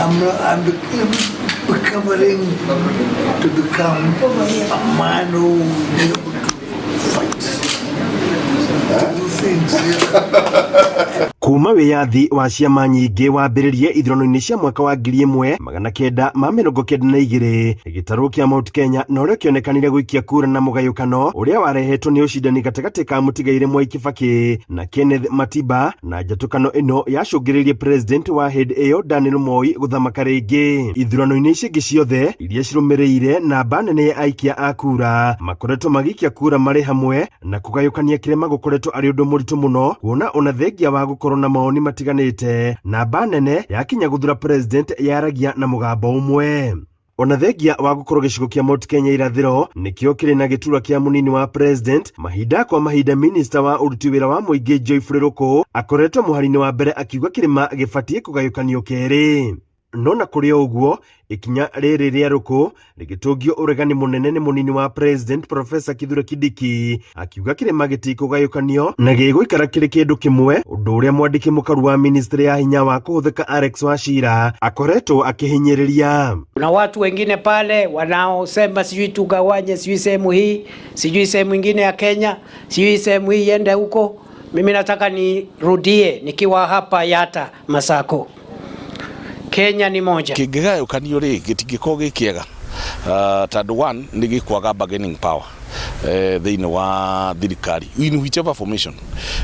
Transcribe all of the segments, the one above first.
I'm recovering to become a man who will be able to fight, to do things. Yeah. Kuma wĩyathi wa ciama nyingĩ wambĩrĩrie ithurano-inĩ cia mwaka wa 1992, gĩtarũ kĩa Mount Kenya norĩo kĩonekanire gũikia kura na mũgayũkano ũrĩa warehetwo nĩ ũcindani gatagatĩ ka mũtigairĩ Mwai Kibaki na Kenneth Matiba, na njatũkano ĩno yacũngĩrĩirie president wa hĩndĩ ĩyo Daniel Moi gũthamaka rĩngĩ. Ithurano-inĩ ici ingĩ ciothe iria cirũmĩrĩire, namba nene ya aikia a kura makoretwo magĩikia kura marĩ hamwe, na kũgayũkania kĩrĩma gũkoretwo arĩ ũndũ mũritũ mũno, kuona ona thengia wa gũkorwo na mawoni matiganĩte, namba nene yakinya gũthura president yaragia na mũgambo ũmwe. Ona thengia wa gũkorwo gĩcigo kĩa Mount Kenya irathĩro nĩkĩo kĩrĩ na gĩturwa kĩa mũnini wa president, mahinda kwa mahinda minister wa ũruti wĩra wa mũingĩ Geoffrey Ruku akoretwo mũhari-inĩ wa mbere akiuga kĩrĩma gĩbatiĩ kũgayũkanio kerĩ. No na kũrĩ o ũguo, ikinya rĩrĩ rĩa Ruku rĩgĩtũngio ũregani mũnene nĩ mũnini wa president Professor Kithure Kindiki, akiuga kĩrĩma gĩtikũgayũkanio na gĩgũikara kĩrĩ kĩndũ kĩmwe, ũndũ ũrĩa mwandĩki mũkaru wa ministry ya hinya wa kũhũthĩka Alex Wachira akoretwo akĩhinyĩrĩria. Kuna watu wengine pale wanaosema sijui tugawanye, sijui sehemu hii, sijui sehemu ingine ya Kenya, sijui sehemu hii iende huko. Mimi nataka nirudie nikiwa hapa Yatta Masako, Kenya ni moja. Kĩngĩgayũkanio rĩ, gĩtingĩkorwo gĩ kĩega, tondũ one nĩ gĩkwaga bargaining power thĩinĩ wa thirikari in whichever formation.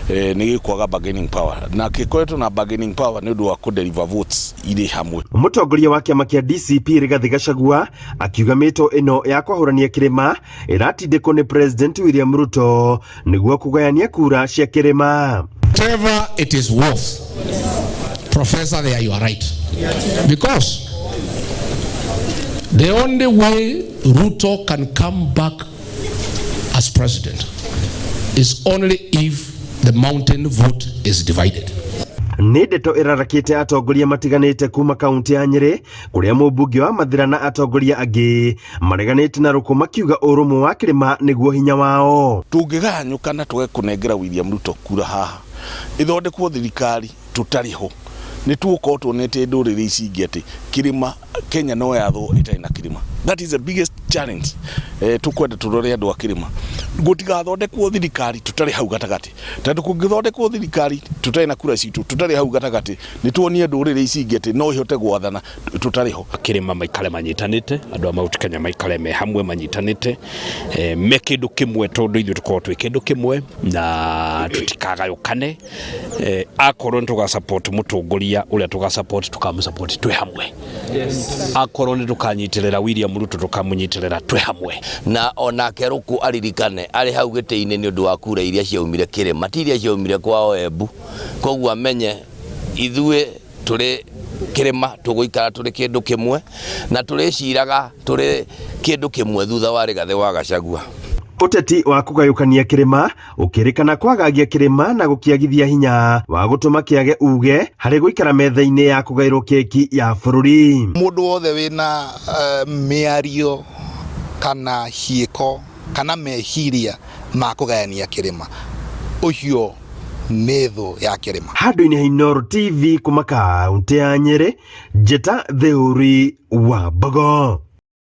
Nĩ gĩkwaga bargaining power, na gĩkoretwo na bargaining power nĩ ũndũ wa kũ deliver votes irĩ hamwe. Mũtongoria wa kĩama kĩa DCP Rigathi Gachagua akiuga mĩto ĩno ya kwahũrania kĩrĩma ĩratindĩkwo nĩ President William Ruto nĩguo kũgayania kura cia kĩrĩma. Whatever it is worth, Professor, there you are right. Because the only way Ruto can come back as president is only if the mountain vote is divided. Nĩ ndeto ĩrarakĩte atongoria matiganĩte kuma kaunti ya Nyĩrĩ, kũrĩa mũmbunge wa Mathĩra na atongoria angĩ mareganĩte na Rũkũ makiuga ũrũmwe wa kĩrĩma nĩguo hinya wao. Tũngĩgayanyũkana twage kũnengera William Ruto kura haha, ĩthondekwo thirikari tũtarĩ ho, nĩ tũgũkorwo tuonete ndũrĩrĩ ici ingĩ atĩ kĩrĩma Kenya no yathwo ĩtarĩ na kĩrĩma. That is the biggest challenge. Tũkwenda tũrore andũ a kĩrĩma gũtigathondekwo thirikari tũtarĩ hau gatagatĩ, tondũ kũngĩthondekwo thirikari tũtarĩ na kura citũ, tũtarĩ hau gatagatĩ, nĩ tuonie ndũrĩrĩ ici ingĩ atĩ no ihote gwathana tũtarĩ ho. Kĩrĩma maikare manyitanĩte, andũ a Mount Kenya maikare me hamwe manyitanĩte, me kĩndũ kĩmwe, tondũ ithuĩ tũkorwo twĩ kĩndũ kĩmwe na tũtikagayũkane. Akorwo nĩ tũga support mũtongoria ũrĩa tũga support, tũkamũ support twĩ hamwe. Akorwo nĩ tũkanyitĩrĩra William Ruto, tũkamũnyitĩrĩra twĩ hamwe. Na onake Ruku aririkane arĩ hau gĩtĩ-inĩ nĩ ũndũ wa kura iria ciaumire kĩrĩma, ti iria ciaumire kwao Embu. Koguo amenye ithuĩ tũrĩ kĩrĩma tũgũikara tũrĩ kĩndũ kĩmwe na tũrĩciraga tũrĩ kĩndũ kĩmwe thutha wa Rigathĩ wa Gachagua. Ũteti wa kũgayũkania kĩrĩma ũkĩrĩkana kwagagia kĩrĩma na gũkĩagithia hinya wa gũtũma kĩage uge harĩ gũikara metha-inĩ ya kũgaĩrwo keki ya bũrũri. Mũndũ wothe wĩna mĩario kana ciĩko kana meciria ma kũgayania kĩrĩma, ũcio nĩ thũ ya kĩrĩma. Handũ-inĩ ha Inooro TV kuma kaũntĩ ya Nyĩrĩ, njĩta Theuri wa Mbogo.